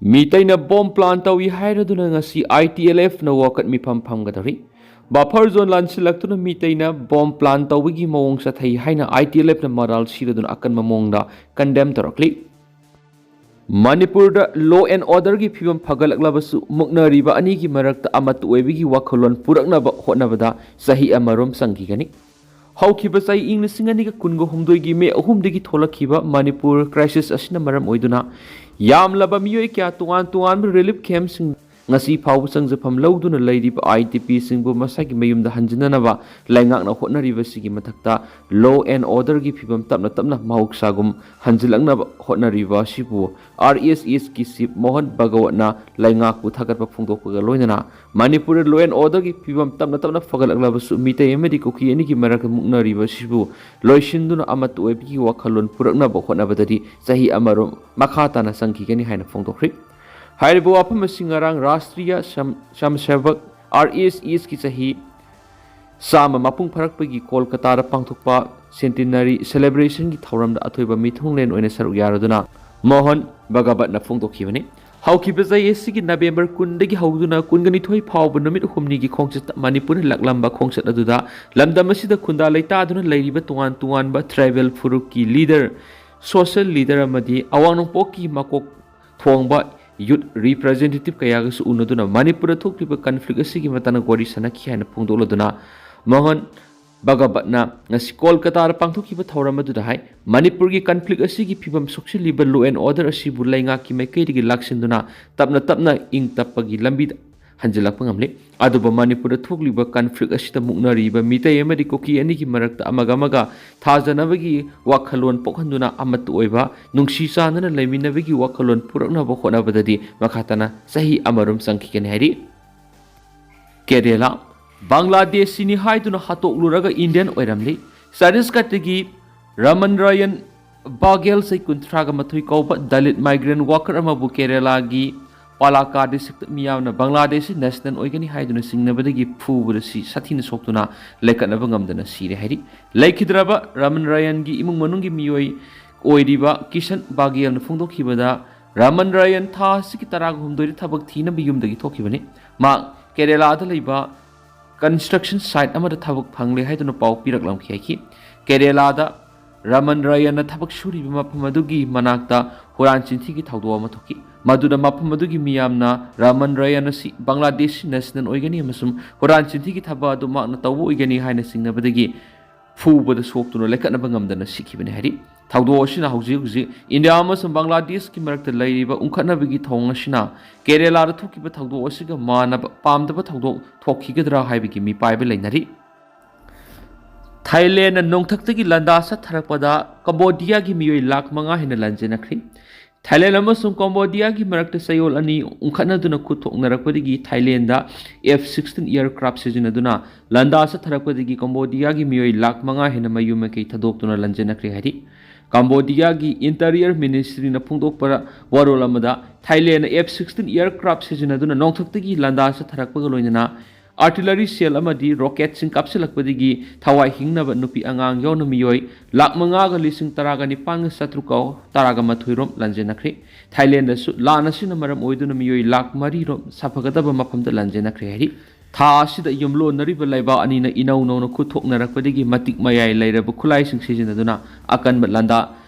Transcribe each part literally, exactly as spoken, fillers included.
ꯃꯤꯇꯩꯅ bomb plan ꯇꯧꯏ ꯍꯥꯏꯔꯗꯨꯅ ꯉꯁꯤ ITLFꯅ ꯋꯥꯀꯠ ꯃꯤꯐꯝ ꯐꯝꯒꯗꯧꯔꯤ꯫ ꯕꯐꯔ ꯖꯣꯟ ꯂꯥꯟꯁꯤꯜꯂꯛꯇꯨꯅ ꯃꯤꯇꯩꯅ ꯕꯣꯝ ꯄ꯭ꯂꯥꯟ ꯇꯧꯕꯒꯤ ꯃꯑꯣꯡ ꯆꯠꯊꯩ ꯍꯥꯏꯅ ITLFꯅ ꯃꯔꯥꯜ ꯁꯤꯔꯗꯨꯅ ꯑꯀꯟꯕ ꯃꯑꯣꯡꯗ ꯀꯟꯗꯦꯝ ꯇꯧꯔꯛꯂꯤ꯫ ꯃꯅꯤꯄꯨꯔꯗ law and orderꯒꯤ ꯐꯤꯕꯝ ꯐꯒꯠꯂꯛꯂꯕꯁꯨ ꯃꯨꯛꯅꯔꯤꯕ ꯑꯅꯤꯒꯤ ꯃꯔꯛꯇ ꯑꯃꯠꯇ ꯑꯣꯏꯕꯒꯤ ꯋꯥꯈꯜꯂꯣꯟ ꯄꯨꯔꯛꯅꯕ ꯍꯣꯠꯅꯕꯗ ꯆꯍꯤ ꯑꯃꯔꯣꯝ ꯆꯪꯈꯤꯒꯅꯤ꯫ ꯍꯧꯈꯤꯕ ꯆꯍꯤ ꯏꯪ ꯂꯤꯁꯤꯡ ꯑꯅꯤꯒ ꯀꯨꯟꯒ ꯍꯨꯝꯗꯣꯏꯒꯤ ꯃꯦ ꯑꯍꯨꯝꯗꯒꯤ ꯊꯣꯛꯂꯛꯈꯤꯕ ꯃꯅꯤꯄꯨꯔ crisis ꯑꯁꯤꯅ ꯃꯔꯝ ꯑꯣꯏꯗꯨꯅ ꯌꯥꯝꯂꯕ ꯃꯤꯑꯣꯏ ꯀꯌꯥ ꯇꯣꯉꯥꯟ ꯇꯣꯉꯥꯟꯕ relief campꯁꯤꯡ ꯉꯁꯤ ꯐꯥꯎꯕ ꯆꯪꯖꯐꯝ ꯂꯧꯗꯨꯅ ꯂꯩꯔꯤꯕ IDPꯁꯤꯡꯕꯨ ꯃꯁꯥꯒꯤ ꯃꯌꯨꯝꯗ ꯍꯟꯖꯤꯟꯅꯅꯕ ꯂꯩꯉꯥꯛꯅ ꯍꯣꯠꯅꯔꯤꯕꯁꯤꯒꯤ ꯃꯊꯛꯇ law and orderꯒꯤ ꯐꯤꯕꯝ ꯇꯞꯅ ꯇꯞꯅ ꯃꯍꯧꯁꯥꯒꯨꯝ ꯍꯟꯖꯤꯜꯂꯛꯅꯕ ꯍꯣꯠꯅꯔꯤꯕ ꯑꯁꯤꯕꯨ RSSꯀꯤ chief ꯃꯣꯍꯟ ꯚꯒꯋꯠꯅ ꯂꯩꯉꯥꯛꯄꯨ ꯊꯥꯒꯠꯄ ꯐꯣꯡꯗꯣꯛꯄꯒ ꯂꯣꯏꯅꯅ ꯃꯅꯤꯄꯨꯔꯗ law and orderꯒꯤ ꯐꯤꯕꯝ ꯇꯞꯅ ꯇꯞꯅ ꯐꯒꯠꯂꯛꯂꯕꯁꯨ ꯃꯤꯇꯩ ꯑꯃꯗꯤ ꯀꯨꯀꯤ ꯑꯅꯤꯒꯤ ꯃꯔꯛꯇ ꯃꯨꯛꯅꯔꯤꯕ ꯑꯁꯤꯕꯨ ꯂꯣꯏꯁꯤꯟꯗꯨꯅ ꯑꯃꯠꯇ ꯑꯣꯏꯕꯒꯤ ꯋꯥꯈꯜꯂꯣꯟ ꯄꯨꯔꯛꯅꯕ ꯍꯣꯠꯅꯕꯗꯗꯤ ꯆꯍꯤ ꯑꯃꯔꯣꯝ ꯃꯈꯥ ꯇꯥꯅ ꯆꯪꯈꯤꯒꯅꯤ ꯍꯥꯏꯅ ꯐꯣꯡꯗꯣꯛꯈ꯭ꯔꯤ꯫ ꯍꯥꯏꯔꯤꯕ ꯋꯥꯐꯝ ꯑꯁꯤ ꯉꯔꯥꯡ ꯔꯥꯁꯇ꯭ꯔꯤꯌ ꯁꯝ-, ꯁꯝꯁꯦꯕꯛ RSSꯀꯤ ꯆꯍꯤ ꯆꯥꯝꯃ ꯃꯄꯨꯡ ꯐꯥꯔꯛꯄꯒꯤ ꯀꯣꯜꯀꯇꯥꯗ ꯄꯥꯡꯊꯣꯛꯄ centenary celebrationꯒꯤ ꯊꯧꯔꯝꯗ ꯑꯊꯣꯏꯕ ꯃꯤꯊꯨꯡꯂꯦꯟ ꯑꯣꯏꯅ ꯁꯔꯨꯛ ꯌꯥꯔꯗꯨꯅ ꯃꯣꯍꯟ ꯚꯒꯕꯠꯅ ꯐꯣꯡꯗꯣꯛꯈꯤꯕꯅꯤ꯫ ꯍꯧꯈꯤꯕ ꯆꯍꯤ ꯑꯁꯤꯒꯤ ꯅꯕꯦꯝꯕꯔ ꯀꯨꯟꯗꯒꯤ ꯍꯧꯗꯨꯅ ꯀꯨꯟꯒ ꯅꯤꯊꯣꯏ ꯐꯥꯎꯕ ꯅꯨꯃꯤꯠ ꯍꯨꯝꯅꯤꯒꯤ ꯈꯣꯡꯆꯠꯇ ꯃꯅꯤꯄꯨꯔꯗ ꯂꯥꯛꯂꯝꯕ ꯈꯣꯡꯆꯠ ꯑꯗꯨꯗ ꯂꯝꯗꯝ ꯑꯁꯤꯗ ꯈꯨꯟꯗꯥ ꯂꯩꯇꯥꯗꯨꯅ ꯂꯩꯔꯤꯕ ꯇꯣꯉꯥꯟ ꯇꯣꯉꯥꯟꯕ tribal ꯐꯨꯔꯨꯞꯀꯤ leader, social leader ꯑꯃꯗꯤ ꯑꯋꯥꯡ ꯅꯣꯡꯄꯣꯛꯀꯤ ꯃꯀꯣꯛ ꯊꯣꯡꯕ youth representative ꯀꯌꯥꯒꯁꯨ ꯎꯅꯗꯨꯅ ꯃꯅꯤꯄꯨꯔꯗ ꯊꯣꯛꯂꯤꯕ conflict ꯑꯁꯤꯒꯤ ꯃꯇꯥꯡꯗ ꯋꯥꯔꯤ ꯁꯥꯟꯅꯈꯤ ꯍꯥꯏꯅ ꯐꯣꯡꯗꯣꯛꯂꯗꯨꯅ ꯃꯣꯍꯟ ꯚꯒꯕꯠꯅ ꯉꯁꯤ ꯀꯣꯜꯀꯇꯥꯗ ꯄꯥꯡꯊꯣꯛꯈꯤꯕ ꯊꯧꯔꯝ ꯑꯗꯨꯗ ꯍꯥꯏ, ꯃꯅꯤꯄꯨꯔꯒꯤ conflict ꯑꯁꯤꯒꯤ ꯐꯤꯕꯝ ꯁꯣꯛꯆꯤꯜꯂꯤꯕ law and order ꯑꯁꯤꯕꯨ ꯂꯩꯉꯥꯛꯀꯤ ꯃꯥꯏꯀꯩꯗꯒꯤ ꯂꯥꯛꯁꯤꯟꯗꯨꯅ ꯇꯞꯅ ꯇꯞꯅ ꯏꯪ ꯇꯞꯄꯒꯤ ꯂꯝꯕꯤꯗ ꯍꯟꯖꯤꯜꯂꯛꯄ ꯉꯝꯂꯤ꯫ ꯑꯗꯨꯕꯨ ꯃꯅꯤꯄꯨꯔꯗ ꯊꯣꯛꯂꯤꯕ conflict ꯑꯁꯤꯗ ꯃꯨꯛꯅꯔꯤꯕ ꯃꯤꯇꯩ ꯑꯃꯗꯤ ꯀꯨꯀꯤ ꯑꯅꯤꯒꯤ ꯃꯔꯛꯇ ꯑꯃꯒ ꯑꯃꯒ ꯊꯥꯖꯅꯕꯒꯤ ꯋꯥꯈꯜꯂꯣꯟ ꯄꯣꯛꯍꯟꯗꯨꯅ ꯑꯃꯠꯇ ꯑꯣꯏꯕ, ꯅꯨꯡꯁꯤ ꯆꯥꯟꯅꯅ ꯂꯩꯃꯤꯟꯅꯕꯒꯤ ꯋꯥꯈꯜꯂꯣꯟ ꯄꯨꯔꯛꯅꯕ ꯍꯣꯠꯅꯕꯗꯗꯤ ꯃꯈꯥ ꯇꯥꯅ ꯆꯍꯤ ꯑꯃꯔꯣꯝ ꯆꯪꯈꯤꯒꯅꯤ ꯍꯥꯏꯔꯤ꯫ ꯀꯦꯔꯦꯂꯥ, ꯕꯪꯒ꯭ꯂꯥꯗꯦꯁꯤꯅꯤ ꯍꯥꯏꯗꯨꯅ ꯍꯥꯠꯇꯣꯛꯂꯨꯔꯒ Indian ꯑꯣꯏꯔꯝꯂꯤ꯫ ꯆꯇꯤꯁꯒꯔꯗꯒꯤ ꯔꯃꯟ ꯔꯌꯟ ꯕꯥꯒꯦꯜ, ꯆꯍꯤ ꯀꯨꯟꯊ꯭ꯔꯥꯒ ꯃꯥꯊꯣꯏ ꯀꯧꯕ Dalit migrant worker ꯑꯃꯕꯨ ꯀꯦꯔꯦꯂꯥꯒꯤ ꯄꯥꯂꯥꯀꯥ districtꯇ ꯃꯤꯌꯥꯝꯅ ꯕꯪꯒ꯭ꯂꯥꯗꯦꯁꯤ national ꯑꯣꯏꯒꯅꯤ ꯍꯥꯏꯗꯨꯅ ꯆꯤꯡꯅꯕꯗꯒꯤ ꯐꯨꯕꯗ ꯁꯤ ꯁꯥꯊꯤꯅ ꯁꯣꯛꯇꯨꯅ ꯂꯦꯡꯈꯠꯅꯕ ꯉꯝꯗꯅ ꯁꯤꯔꯦ ꯍꯥꯏꯔꯤ꯫ ꯂꯩꯈꯤꯗ꯭ꯔꯕ ꯔꯃꯟ ꯔꯌꯟꯒꯤ ꯏꯃꯨꯡ ꯃꯅꯨꯡꯒꯤ ꯃꯤꯑꯣꯏ ꯑꯣꯏꯔꯤꯕ ꯀꯤꯁꯟ ꯕꯥꯒꯦꯜꯅ ꯐꯣꯡꯗꯣꯛꯈꯤꯕꯗ, ꯔꯃꯟ ꯔꯌꯟ ꯊꯥ ꯑꯁꯤꯒꯤ ꯇꯔꯥꯒ ꯍꯨꯝꯗꯣꯏꯗ ꯊꯕꯛ ꯊꯤꯅꯕ ꯌꯨꯝꯗꯒꯤ ꯊꯣꯛꯈꯤꯕꯅꯤ꯫ ꯃꯍꯥꯛ ꯀꯦꯔꯦꯂꯥꯗ ꯂꯩꯕ construction site ꯑꯃꯗ ꯊꯕꯛ ꯐꯪꯂꯦ ꯍꯥꯏꯗꯨꯅ ꯄꯥꯎ ꯄꯤꯔꯛꯂꯝꯈꯤ ꯍꯥꯏꯈꯤ꯫ ꯀꯦꯔꯦꯂꯥꯗ ꯔꯃꯟ ꯔꯌꯟꯅ ꯊꯕꯛ ꯁꯨꯔꯤꯕ ꯃꯐꯝ ꯑꯗꯨꯒꯤ ꯃꯅꯥꯛꯇ ꯍꯨꯔꯥꯟ ꯆꯤꯟꯊꯤꯒꯤ ꯊꯧꯗꯣꯛ ꯑꯃ ꯊꯣꯛꯈꯤ꯫ ꯃꯗꯨꯗ ꯃꯐꯝ ꯑꯗꯨꯒꯤ ꯃꯤꯌꯥꯝꯅ ꯔꯃꯟ ꯔꯌꯟ ꯑꯁꯤ ꯕꯪꯒ꯭ꯂꯥꯗꯦꯁꯤ national ꯑꯣꯏꯒꯅꯤ ꯑꯃꯁꯨꯡ ꯍꯨꯔꯥꯟ ꯆꯤꯟꯊꯤꯒꯤ ꯊꯕꯛ ꯑꯗꯨ ꯃꯍꯥꯛꯅ ꯇꯧꯕ ꯑꯣꯏꯒꯅꯤ ꯍꯥꯏꯅ ꯆꯤꯡꯅꯕꯗꯒꯤ ꯐꯨꯕꯗ ꯁꯣꯛꯇꯨꯅ ꯂꯩꯈꯠꯅꯕ ꯉꯝꯗꯅ ꯁꯤꯈꯤꯕꯅꯤ ꯍꯥꯏꯔꯤ꯫ ꯊꯧꯗꯣꯛ ꯑꯁꯤꯅ ꯍꯧꯖꯤꯛ ꯍꯧꯖꯤꯛ ꯏꯟꯗꯤꯌꯥ ꯑꯃꯁꯨꯡ ꯕꯪꯒ꯭ꯂꯥꯗꯦꯁꯀꯤ ꯃꯔꯛꯇ ꯂꯩꯔꯤꯕ ꯎꯪꯈꯠꯅꯕꯒꯤ ꯊꯧꯑꯣꯡ ꯑꯁꯤꯅ ꯀꯦꯔꯦꯂꯥꯗ ꯊꯣꯛꯈꯤꯕ ꯊꯧꯗꯣꯛ ꯑꯁꯤꯒ ꯃꯥꯟꯅꯕ ꯄꯥꯝꯗꯕ ꯊꯧꯗꯣꯛ ꯊꯣꯛꯈꯤꯒꯗ꯭ꯔꯥ ꯍꯥꯏꯕꯒꯤ ꯃꯤꯄꯥꯏꯕ ꯂꯩꯅꯔꯤ꯫ ꯊꯥꯏꯂꯦꯟꯗ ꯅꯣꯡꯊꯛꯇꯒꯤ ꯂꯥꯟꯗꯥ ꯆꯠꯊꯔꯛꯄꯗ ꯀꯝꯕꯣꯗꯤꯌꯥꯒꯤ ꯃꯤꯑꯣꯏ ꯂꯥꯈ ꯃꯉꯥ ꯍꯦꯟꯅ ꯂꯥꯟꯖꯦꯟꯅꯈ꯭ꯔꯤ꯫ ꯊꯥꯏꯂꯦꯟꯗ ꯑꯃꯁꯨꯡ ꯀꯝꯕꯣꯗꯤꯌꯥꯒꯤ ꯃꯔꯛꯇ ꯆꯌꯣꯜ ꯑꯅꯤ ꯎꯪꯈꯠꯅꯗꯨꯅ ꯈꯨꯠ ꯊꯣꯛꯅꯔꯛꯄꯗꯒꯤ ꯊꯥꯏꯂꯦꯟꯗ F sixteen aircraft ꯁꯤꯖꯤꯟꯅꯗꯨꯅ ꯂꯥꯟꯗꯥ ꯆꯠꯊꯔꯛꯄꯗꯒꯤ ꯀꯝꯕꯣꯗꯤꯌꯥꯒꯤ ꯃꯤꯑꯣꯏ ꯂꯥꯈ ꯃꯉꯥ ꯍꯦꯟꯅ ꯃꯌꯨꯝ ꯃꯀꯩ ꯊꯥꯗꯣꯛꯇꯨꯅ ꯂꯥꯟꯖꯦꯟꯅꯈ꯭ꯔꯦ ꯍꯥꯏꯔꯤ꯫ ꯀꯝꯕꯣꯗꯤꯌꯥꯒꯤ Interior Ministryꯅ ꯐꯣꯡꯗꯣꯛꯄ ꯋꯥꯔꯣꯜ ꯑꯃꯗ, ꯊꯥꯏꯂꯦꯟꯗ F sixteen aircraft ꯁꯤꯖꯤꯟꯅꯗꯨꯅ ꯅꯣꯡꯊꯛꯇꯒꯤ ꯂꯥꯟꯗꯥ ꯆꯠꯊꯔꯛꯄꯒ ꯂꯣꯏꯅꯅ artillery shell ꯑꯃꯗꯤ rocketꯁꯤꯡ ꯀꯥꯞꯁꯤꯜꯂꯛꯄꯗꯒꯤ ꯊꯋꯥꯏ ꯍꯤꯡꯅꯕ ꯅꯨꯄꯤ ꯑꯉꯥꯡ ꯌꯥꯎꯅ ꯃꯤꯑꯣꯏ ꯂꯥꯈ ꯃꯉꯥꯒ ꯂꯤꯁꯤꯡ ꯇꯔꯥꯒ ꯅꯤꯄꯥꯟꯒ ꯆꯥꯇ꯭ꯔꯨꯛꯀ ꯇꯔꯥꯒ ꯃꯥꯊꯣꯏ ꯔꯣꯝ ꯂꯥꯟꯖꯦꯟꯅꯈ꯭ꯔꯦ꯫ ꯊꯥꯏꯂꯦꯟꯗꯁꯨ ꯂꯥꯟ ꯑꯁꯤꯅ ꯃꯔꯝ ꯑꯣꯏꯗꯨꯅ ꯃꯤꯑꯣꯏ ꯂꯥꯈ ꯃꯔꯤ ꯔꯣꯝ ꯁꯥꯐꯒꯗꯕ ꯃꯐꯝꯗ ꯂꯥꯟꯖꯦꯟꯅꯈ꯭ꯔꯦ ꯍꯥꯏꯔꯤ꯫ ꯊꯥ ꯑꯁꯤꯗ ꯌꯨꯝꯂꯣꯟꯅꯔꯤꯕ ꯂꯩꯕꯥꯛ ꯑꯅꯤꯅ ꯏꯅꯧ ꯅꯧꯅ ꯈꯨꯠ ꯊꯣꯛꯅꯔꯛꯄꯗꯒꯤ ꯃꯇꯤꯛ ꯃꯌꯥꯏ ꯂꯩꯔꯕ ꯈꯨꯠꯂꯥꯏꯁꯤꯡ ꯁꯤꯖꯤꯟꯅꯗꯨꯅ ꯑꯀꯟꯕ ꯂꯥꯟꯗꯥ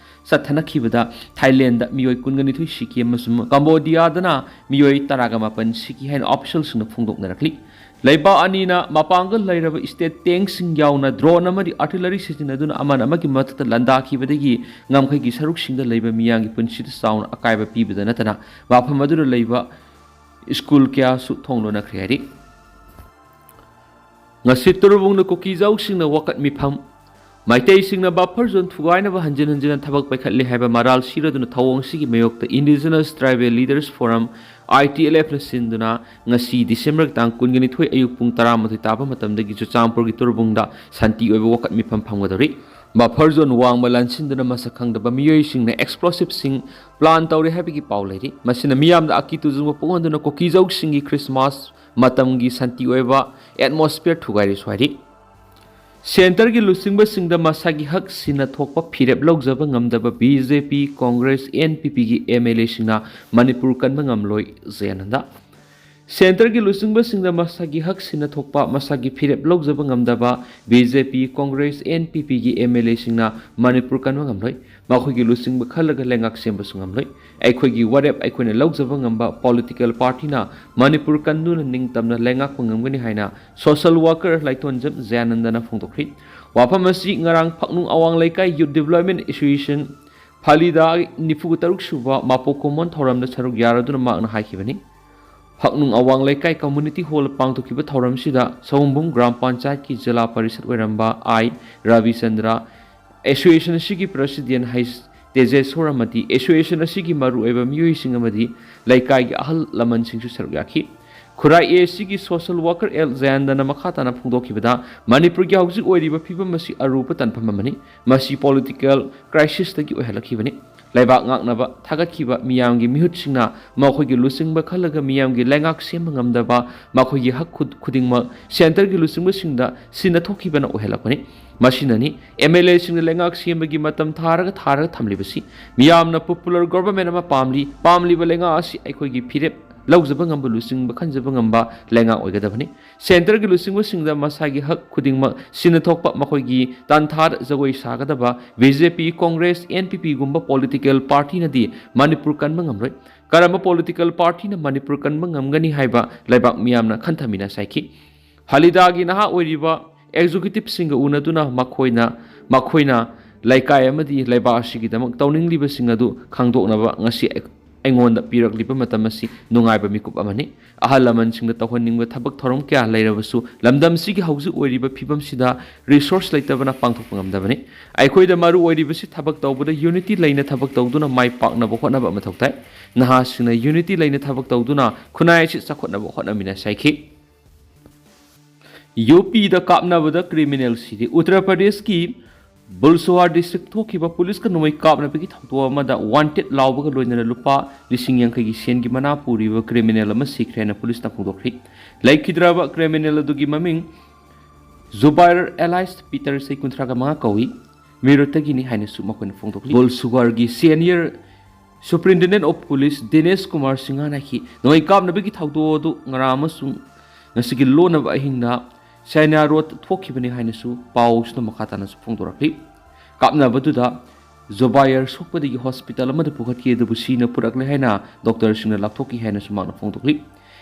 ꯆꯠꯊꯅꯈꯤꯕꯗ ꯊꯥꯏꯂꯦꯟꯗ ꯃꯤꯑꯣꯏ ꯀꯨꯟꯒ ꯅꯤꯊꯣꯏ ꯁꯤꯈꯤ ꯑꯃꯁꯨꯡ ꯀꯝꯕꯣꯗꯤꯌꯥꯗꯅ ꯃꯤꯑꯣꯏ ꯇꯔꯥꯒ ꯃꯥꯄꯟ ꯁꯤꯈꯤ ꯍꯥꯏꯅ officialꯁꯤꯡꯅ ꯐꯣꯡꯗꯣꯛꯅꯔꯛꯂꯤ꯫ ꯂꯩꯕꯥꯛ ꯑꯅꯤꯅ ꯃꯄꯥꯡꯒꯜ ꯂꯩꯔꯕ ꯁ꯭ꯇꯦꯠ ꯇꯦꯡꯁꯤꯡ ꯌꯥꯎꯅ drone ꯑꯃꯗꯤ artillery ꯁꯤꯖꯤꯟꯅꯗꯨꯅ ꯑꯃꯅ ꯑꯃꯒꯤ ꯃꯊꯛꯇ ꯂꯥꯟꯗꯥꯈꯤꯕꯗꯒꯤ ꯉꯝꯈꯩꯒꯤ ꯁꯔꯨꯛꯁꯤꯡꯗ ꯂꯩꯕ ꯃꯤꯌꯥꯝꯒꯤ ꯄꯨꯟꯁꯤꯗ ꯆꯥꯎꯅ ꯑꯀꯥꯏꯕ ꯄꯤꯕꯗ ꯅꯠꯇꯅ ꯃꯐꯝ ꯑꯗꯨꯗ ꯂꯩꯕ ꯁ꯭ꯀꯨꯜ ꯀꯌꯥꯁꯨ ꯊꯣꯡ ꯂꯣꯟꯅꯈ꯭ꯔꯦ ꯍꯥꯏꯔꯤ꯫ ꯉꯁꯤ ꯇꯨꯔꯨꯕꯨꯡꯗ ꯀꯨꯀꯤꯖꯥꯎꯁꯤꯡꯅ ꯋꯥꯀꯠ ꯃꯤꯐꯝ꯫ ꯃꯩꯇꯩꯁꯤꯡꯅ buffer zone ꯊꯨꯒꯥꯏꯅꯕ ꯍꯟꯖꯤꯟ ꯍꯟꯖꯤꯟꯅ ꯊꯕꯛ ꯄꯥꯏꯈꯠꯂꯤ ꯍꯥꯏꯕ ꯃꯔꯥꯜ ꯁꯤꯔꯗꯨꯅ ꯊꯧꯑꯣꯡ ꯑꯁꯤꯒꯤ ꯃꯥꯌꯣꯛꯇ Indigenous Tribal Leaders Forum, ITLFꯅ ꯁꯤꯟꯗꯨꯅ ꯉꯁꯤ December ꯇꯥꯡ ꯀꯨꯟꯒ ꯅꯤꯊꯣꯏ ꯑꯌꯨꯛ ꯄꯨꯡ ꯇꯔꯥꯃꯥꯊꯣꯏ ꯇꯥꯕ ꯃꯇꯝꯗꯒꯤ ꯆꯨꯔꯆꯥꯟꯄꯨꯔꯒꯤ ꯇꯨꯔꯨꯕꯨꯡꯗ ꯁꯥꯟꯇꯤ ꯑꯣꯏꯕ ꯋꯥꯀꯠ ꯃꯤꯐꯝ ꯐꯝꯒꯗꯧꯔꯤ꯫ Buffer zone ꯋꯥꯡꯃ ꯂꯥꯟꯁꯤꯟꯗꯨꯅ ꯃꯁꯛ ꯈꯪꯗꯕ ꯃꯤꯑꯣꯏꯁꯤꯡꯅ explosiveꯁꯤꯡ plan ꯇꯧꯔꯦ ꯍꯥꯏꯕꯒꯤ ꯄꯥꯎ ꯂꯩꯔꯤ꯫ ꯃꯁꯤꯅ ꯃꯤꯌꯥꯝꯗ ꯑꯀꯤ ꯇꯨꯖꯨꯡꯕ ꯄꯣꯛꯍꯟꯗꯨꯅ ꯀꯨꯀꯤꯖꯧꯁꯤꯡꯒꯤ Christmas ꯃꯇꯝꯒꯤ ꯁꯥꯟꯇꯤ ꯑꯣꯏꯕ atmosphere ꯊꯨꯒꯥꯏꯔꯦꯁꯨ ꯍꯥꯏꯔꯤ꯫ ꯁꯦꯟꯇꯔꯒꯤ ꯂꯨꯆꯤꯡꯕꯁꯤꯡꯗ ꯃꯁꯥꯒꯤ ꯍꯛ ꯁꯤꯟꯅ ꯊꯣꯛꯄ ꯐꯤꯔꯦꯞ ꯂꯧꯖꯕ ꯉꯝꯗꯕ B J P, Congress, N ꯄꯤ ꯄꯤꯒꯤ ꯑꯦꯝ ꯑꯦꯜ ꯑꯦꯁꯤꯡꯅ ꯃꯅꯤꯄꯨꯔ ꯀꯟꯕ ꯉꯝꯂꯣꯏ꯫ ꯖꯌꯥꯅꯟꯗ꯫ ꯁꯦꯟꯇꯔꯒꯤ ꯂꯨꯆꯤꯡꯕꯁꯤꯡꯗ ꯃꯁꯥꯒꯤ ꯍꯛ ꯁꯤꯟꯅ ꯊꯣꯛꯄ, ꯃꯁꯥꯒꯤ ꯐꯤꯔꯦꯞ ꯂꯧꯖꯕ ꯉꯝꯗꯕ B J P, Congress, N ꯄꯤ ꯄꯤꯒꯤ ꯑꯦꯝ ꯑꯦꯜ ꯑꯦꯁꯤꯡꯅ ꯃꯅꯤꯄꯨꯔ ꯀꯟꯕ ꯉꯝꯂꯣꯏ꯫ ꯃꯈꯣꯏꯒꯤ ꯂꯨꯆꯤꯡꯕ ꯈꯜꯂꯒ ꯂꯩꯉꯥꯛ ꯁꯦꯝꯕꯁꯨ ꯉꯝꯂꯣꯏ꯫ ꯑꯩꯈꯣꯏꯒꯤ ꯋꯥꯔꯦꯞ ꯑꯩꯈꯣꯏꯅ ꯂꯧꯖꯕ ꯉꯝꯕ ꯄꯣꯂꯤꯇꯤꯀꯦꯜ ꯄꯥꯔꯇꯤꯅ ꯃꯅꯤꯄꯨꯔ ꯀꯟꯗꯨꯅ ꯅꯤꯡꯇꯝꯅ ꯂꯩꯉꯥꯛꯄ ꯉꯝꯒꯅꯤ ꯍꯥꯏꯅ ꯁꯣꯁꯦꯜ ꯋꯥꯀꯔ ꯂꯥꯏꯊꯣꯟꯖꯝ ꯖꯌꯥꯅꯟꯗꯅ ꯐꯣꯡꯗꯣꯛꯈ꯭ꯔꯤ꯫ ꯋꯥꯐꯝ ꯑꯁꯤ ꯉꯔꯥꯡ ꯐꯛꯅꯨꯡ ꯑꯋꯥꯡ ꯂꯩꯀꯥꯏ ꯌꯨꯠ ꯗꯤꯕ꯭ꯂꯞꯃꯦꯟ ꯑꯦꯁꯣꯁꯤꯌꯦꯁꯟ ꯐꯥꯂꯤꯗꯥ ꯅꯤꯐꯨ ꯇꯔꯨꯛ ꯁꯨꯕ ꯃꯥꯄꯣꯛ ꯀꯨꯝꯑꯣꯟ ꯊꯧꯔꯝꯗ ꯁꯔꯨꯛ ꯌꯥꯔꯗꯨꯅ ꯃꯍꯥꯛꯅ ꯍꯥꯏꯈꯤꯕꯅꯤ꯫ ꯐꯛꯅꯨꯡ ꯑꯋꯥꯡ ꯂꯩꯀꯥꯏ ꯀꯝꯃꯨꯅꯤꯇꯤ ꯍꯣꯜ ꯄꯥꯡꯊꯣꯛꯈꯤꯕ ꯊꯧꯔꯝꯁꯤꯗ ꯁꯑꯣꯝꯕꯨꯡ ꯒ꯭ꯔꯥꯝ ꯄꯟꯆꯥꯌꯠꯀꯤ ꯖꯤꯂꯥ ꯄꯔꯤꯁꯠ ꯑꯣꯏꯔꯝꯕ ꯑꯥꯏ ꯔꯕꯤꯆꯟꯗ꯭ꯔ, ꯑꯦꯁꯣꯁꯤꯌꯦꯁꯟ ꯑꯁꯤꯒꯤ ꯄ꯭ꯔꯁꯤꯗꯦꯟ ꯍꯩꯁ ꯇꯦꯖꯦꯁꯣꯔ ꯑꯃꯗꯤ ꯑꯦꯁꯣꯁꯤꯌꯦꯁꯟ ꯑꯁꯤꯒꯤ ꯃꯔꯨꯑꯣꯏꯕ ꯃꯤꯑꯣꯏꯁꯤꯡ ꯑꯃꯗꯤ ꯂꯩꯀꯥꯏꯒꯤ ꯑꯍꯜ ꯂꯃꯟꯁꯤꯡꯁꯨ ꯁꯔꯨꯛ ꯌꯥꯈꯤ꯫ ꯈꯨꯔꯥꯏ ꯑꯦ ꯁꯤꯒꯤ ꯁꯣꯁꯦꯜ ꯋꯥꯀꯔ ꯑꯦꯜ ꯖꯌꯥꯟꯗꯅ ꯃꯈꯥ ꯇꯥꯅ ꯐꯣꯡꯗꯣꯛꯈꯤꯕꯗ, ꯃꯅꯤꯄꯨꯔꯒꯤ ꯍꯧꯖꯤꯛ ꯑꯣꯏꯔꯤꯕ ꯐꯤꯕꯝ ꯑꯁꯤ ꯑꯔꯨꯕ ꯇꯥꯟꯐꯝ ꯑꯃꯅꯤ꯫ ꯃꯁꯤ ꯄꯣꯂꯤꯇꯤꯀꯦꯜ ꯀ꯭ꯔꯥꯏꯁꯤꯁꯇꯒꯤ ꯑꯣꯏꯍꯜꯂꯛꯈꯤꯕꯅꯤ꯫ ꯂꯩꯕꯥꯛ ꯉꯥꯛꯅꯕ ꯊꯥꯒꯠꯈꯤꯕ ꯃꯤꯌꯥꯝꯒꯤ ꯃꯤꯍꯨꯠꯁꯤꯡꯅ ꯃꯈꯣꯏꯒꯤ ꯂꯨꯆꯤꯡꯕ ꯈꯜꯂꯒ ꯃꯤꯌꯥꯝꯒꯤ ꯂꯩꯉꯥꯛ ꯁꯦꯝꯕ ꯉꯝꯗꯕ, ꯃꯈꯣꯏꯒꯤ ꯍꯛ ꯈꯨ-, ꯈꯨꯗꯤꯡꯃꯛ ꯁꯦꯟꯇꯔꯒꯤ ꯂꯨꯆꯤꯡꯕꯁꯤꯡꯗ ꯁꯤꯟꯅ ꯊꯣꯛꯈꯤꯕꯅ ꯑꯣꯏꯍꯜꯂꯛꯄꯅꯤ꯫ ꯃꯁꯤꯅꯅꯤ ꯑꯦꯝ ꯑꯦꯜ ꯑꯦꯁꯤꯡꯅ ꯂꯩꯉꯥꯛ ꯁꯦꯝꯕꯒꯤ ꯃꯇꯝ ꯊꯥꯔꯒ ꯊꯥꯔꯒ ꯊꯝꯂꯤꯕꯁꯤ꯫ ꯃꯤꯌꯥꯝꯅ ꯄꯣꯄꯨꯂꯔ ꯒꯣꯚꯔꯟꯃꯦꯟ ꯑꯃ ꯄꯥꯝꯂꯤ꯫ ꯄꯥꯝꯂꯤꯕ ꯂꯩꯉꯥꯛ ꯑꯁꯤ ꯑꯩꯈꯣꯏꯒꯤ ꯐꯤꯔꯦꯞ ꯂꯧꯖꯕ ꯉꯝꯕ, ꯂꯨꯆꯤꯡꯕ ꯈꯟꯖꯕ ꯉꯝꯕ ꯂꯩꯉꯥꯛ ꯑꯣꯏꯒꯗꯕꯅꯤ꯫ ꯁꯦꯟꯇꯔꯒꯤ ꯂꯨꯆꯤꯡꯕꯁꯤꯡꯗ ꯃꯁꯥꯒꯤ ꯍꯛ ꯈꯨꯗꯤꯡꯃꯛ ꯁꯤꯟꯅ ꯊꯣꯛꯄ, ꯃꯈꯣꯏꯒꯤ ꯇꯥꯟꯊꯥꯗ ꯖꯒꯣꯏ ꯁꯥꯒꯗꯕ B J P, Congress, N P ꯄꯤꯒꯨꯝꯕ ꯄꯣꯂꯤꯇꯤꯀꯦꯜ ꯄꯥꯔꯇꯤꯅꯗꯤ ꯃꯅꯤꯄꯨꯔ ꯀꯟꯕ ꯉꯝꯂꯣꯏ꯫ ꯀꯔꯝꯕ ꯄꯣꯂꯤꯇꯤꯀꯦꯜ ꯄꯥꯔꯇꯤꯅ ꯃꯅꯤꯄꯨꯔ ꯀꯟꯕ ꯉꯝꯒꯅꯤ ꯍꯥꯏꯕ ꯂꯩꯕꯥꯛ ꯃꯤꯌꯥꯝꯅ ꯈꯟꯊꯃꯤꯟꯅꯁꯤ ꯍꯥꯏꯈꯤ꯫ ꯐꯥꯂꯤꯗꯥꯒꯤ ꯅꯍꯥ ꯑꯣꯏꯔꯤꯕ ꯑꯦꯛꯖꯤꯀ꯭ꯌꯨꯇꯤꯕꯁꯤꯡꯒ ꯎꯅꯗꯨꯅ ꯃꯈꯣꯏꯅ, ꯃꯈꯣꯏꯅ ꯂꯩꯀꯥꯏ ꯑꯃꯗꯤ ꯂꯩꯕꯥꯛ ꯑꯁꯤꯒꯤꯗꯃꯛ ꯇꯧꯅꯤꯡꯂꯤꯕꯁꯤꯡ ꯑꯗꯨ ꯈꯪꯗꯣꯛꯅꯕ ꯉꯁꯤ ꯑꯩꯉꯣꯟꯗ ꯄꯤꯔꯛꯂꯤꯕ ꯃꯇꯝ ꯑꯁꯤ ꯅꯨꯡꯉꯥꯏꯕ ꯃꯤꯀꯨꯞ ꯑꯃꯅꯤ꯫ ꯑꯍꯜ ꯂꯃꯟꯁꯤꯡꯗ ꯇꯧꯍꯟꯅꯤꯡꯕ ꯊꯕꯛ ꯊꯧꯔꯝ ꯀꯌꯥ ꯂꯩꯔꯕꯁꯨ, ꯂꯝꯗꯝꯁꯤꯒꯤ ꯍꯧꯖꯤꯛ ꯑꯣꯏꯔꯤꯕ ꯐꯤꯕꯝꯁꯤꯗ ꯔꯤꯁꯣꯔꯁ ꯂꯩꯇꯕꯅ ꯄꯥꯡꯊꯣꯛꯄ ꯉꯝꯗꯕꯅꯤ꯫ ꯑꯩꯈꯣꯏꯗ ꯃꯔꯨ ꯑꯣꯏꯔꯤꯕꯁꯤ ꯊꯕꯛ ꯇꯧꯕꯗ ꯌꯨꯅꯤꯇꯤ ꯂꯩꯅ ꯊꯕꯛ ꯇꯧꯗꯨꯅ ꯃꯥꯏ ꯄꯥꯛꯅꯕ ꯍꯣꯠꯅꯕ ꯃꯊꯧ ꯇꯥꯏ꯫ ꯅꯍꯥꯁꯤꯡꯅ ꯌꯨꯅꯤꯇꯤ ꯂꯩꯅ ꯊꯕꯛ ꯇꯧꯗꯨꯅ ꯈꯨꯟꯅꯥꯏ ꯑꯁꯤ ꯆꯥꯎꯈꯠꯅꯕ ꯍꯣꯠꯅꯃꯤꯟꯅꯁꯤ ꯍꯥꯏꯈꯤ꯫ ꯌꯨ ꯄꯤꯗ ꯀꯥꯞꯅꯕꯗ ꯀ꯭ꯔꯤꯃꯤꯅꯦꯜ ꯁꯤꯔꯦ꯫ ꯎꯠꯇꯔ ꯄ꯭ꯔꯗꯦꯁꯀꯤ ꯕꯨꯜꯁꯣꯍꯥꯔ ꯗꯤꯁꯇ꯭ꯔꯤꯛ ꯊꯣꯛꯈꯤꯕ ꯄꯨꯂꯤꯁꯀ ꯅꯣꯡꯃꯩ ꯀꯥꯞꯅꯕꯒꯤ ꯊꯧꯗꯣꯛ ꯑꯃꯗ ꯋꯥꯟꯇꯦꯗ ꯂꯥꯎꯕꯒ ꯂꯣꯏꯅꯅ ꯂꯨꯄꯥ ꯂꯤꯁꯤꯡ ꯌꯥꯡꯈꯩꯒꯤ ꯁꯦꯟꯒꯤ ꯃꯅꯥ ꯄꯨꯔꯤꯕ ꯀ꯭ꯔꯤꯃꯤꯅꯦꯜ ꯑꯃ ꯁꯤꯈ꯭ꯔꯦꯅ ꯄꯨꯂꯤꯁꯅ ꯐꯣꯡꯗꯣꯛꯈ꯭ꯔꯤ꯫ ꯂꯩꯈꯤꯗ꯭ꯔꯕ ꯀ꯭ꯔꯤꯃꯤꯅꯦꯜ ꯑꯗꯨꯒꯤ ꯃꯃꯤꯡ ꯖꯨꯕꯥꯏꯔ alias ꯄꯤꯇꯔ, ꯆꯍꯤ ꯀꯨꯟꯊ꯭ꯔꯥꯒ ꯃꯉꯥ ꯀꯧꯏ, ꯃꯤꯔꯠꯇꯒꯤꯅꯤ ꯍꯥꯏꯅꯁꯨ ꯃꯈꯣꯏꯅ ꯐꯣꯡꯗꯣꯛꯂꯤ꯫ ꯕꯣꯜ ꯁꯨꯒꯥꯔꯒꯤ Senior Superintendent of Police ꯗꯤꯅꯦꯁ ꯀꯨꯃꯥꯔ ꯁꯤꯡꯍꯅ ꯍꯥꯏꯈꯤ, ꯅꯣꯡꯃꯩ ꯀꯥꯞꯅꯕꯒꯤ ꯊꯧꯗꯣꯛ ꯑꯗꯨ ꯉꯔꯥꯡ ꯑꯃꯁꯨꯡ ꯉꯁꯤꯒꯤ ꯂꯣꯟꯅꯕ ꯑꯍꯤꯡꯗ ꯁꯥꯏꯅꯥ ꯔꯣꯗ ꯊꯣꯛꯈꯤꯕꯅꯤ ꯍꯥꯏꯅꯁꯨ ꯄꯥꯎꯁꯤꯅ ꯃꯈꯥ ꯇꯥꯅꯁꯨ ꯐꯣꯡꯗꯣꯔꯛꯂꯤ꯫ ꯀꯥꯞꯅꯕꯗꯨꯗ ꯖꯣꯕꯥꯌꯔ ꯁꯣꯛꯄꯗꯒꯤ ꯍꯣꯁꯄꯤꯇꯥꯜ ꯑꯃꯗ ꯄꯨꯈꯠꯈꯤ, ꯑꯗꯨꯕꯨ ꯁꯤꯅ ꯄꯨꯔꯛꯂꯦ ꯍꯥꯏꯅ ꯗꯣꯛꯇꯔꯁꯤꯡꯅ ꯂꯥꯞꯊꯣꯛꯈꯤ ꯍꯥꯏꯅꯁꯨ ꯃꯍꯥꯛꯅ ꯐꯣꯡꯗꯣꯛꯂꯤ꯫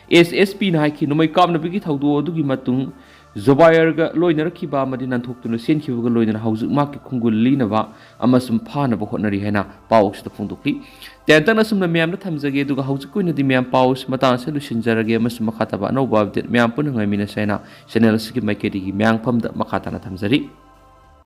ꯑꯦꯁ ꯑꯦꯁ ꯄꯤꯅ ꯍꯥꯏꯈꯤ, ꯅꯣꯡꯃꯩ ꯀꯥꯞꯅꯕꯒꯤ ꯊꯧꯗꯣꯛ ꯑꯗꯨꯒꯤ ꯃꯇꯨꯡ ꯖꯣꯕꯥꯌꯔꯒ ꯂꯣꯏꯅꯔꯛꯈꯤꯕ ꯑꯃꯗꯤ ꯅꯥꯟꯊꯣꯛꯇꯨꯅ ꯆꯦꯟꯈꯤꯕꯒ ꯂꯣꯏꯅꯅ ꯍꯧꯖꯤꯛ ꯃꯍꯥꯛꯀꯤ ꯈꯣꯡꯒꯨꯜ ꯂꯤꯅꯕ ꯑꯃꯁꯨꯡ ꯐꯥꯅꯕ ꯍꯣꯠꯅꯔꯤ ꯍꯥꯏꯅ ꯄꯥꯎ ꯑꯁꯤꯗ ꯐꯣꯡꯗꯣꯛꯂꯤ꯫ ꯇꯦꯟꯇꯛꯅ ꯑꯁꯨꯝꯅ ꯃꯌꯥꯝꯗ ꯊꯝꯖꯒꯦ, ꯑꯗꯨꯒ ꯍꯧꯖꯤꯛꯀꯤ ꯑꯣꯏꯅꯗꯤ ꯃꯌꯥꯝ ꯄꯥꯎ ꯑꯁꯤ ꯃꯇꯥꯡ ꯑꯁꯤꯗ ꯂꯣꯏꯁꯤꯟꯖꯔꯒꯦ ꯑꯃꯁꯨꯡ ꯃꯈꯥ ꯇꯥꯕ ꯑꯅꯧꯕ ꯑꯞꯗꯦꯠ ꯃꯌꯥꯝ ꯄꯨꯟꯅ ꯉꯥꯏꯃꯤꯟꯅꯁꯦ ꯍꯥꯏꯅ ꯆꯦꯅꯦꯜ ꯑꯁꯤꯒꯤ ꯃꯥꯏꯀꯩꯗꯒꯤ ꯃꯌꯥꯝꯐꯝꯗ ꯃꯈꯥ ꯇꯥꯅ ꯊꯝꯖꯔꯤ꯫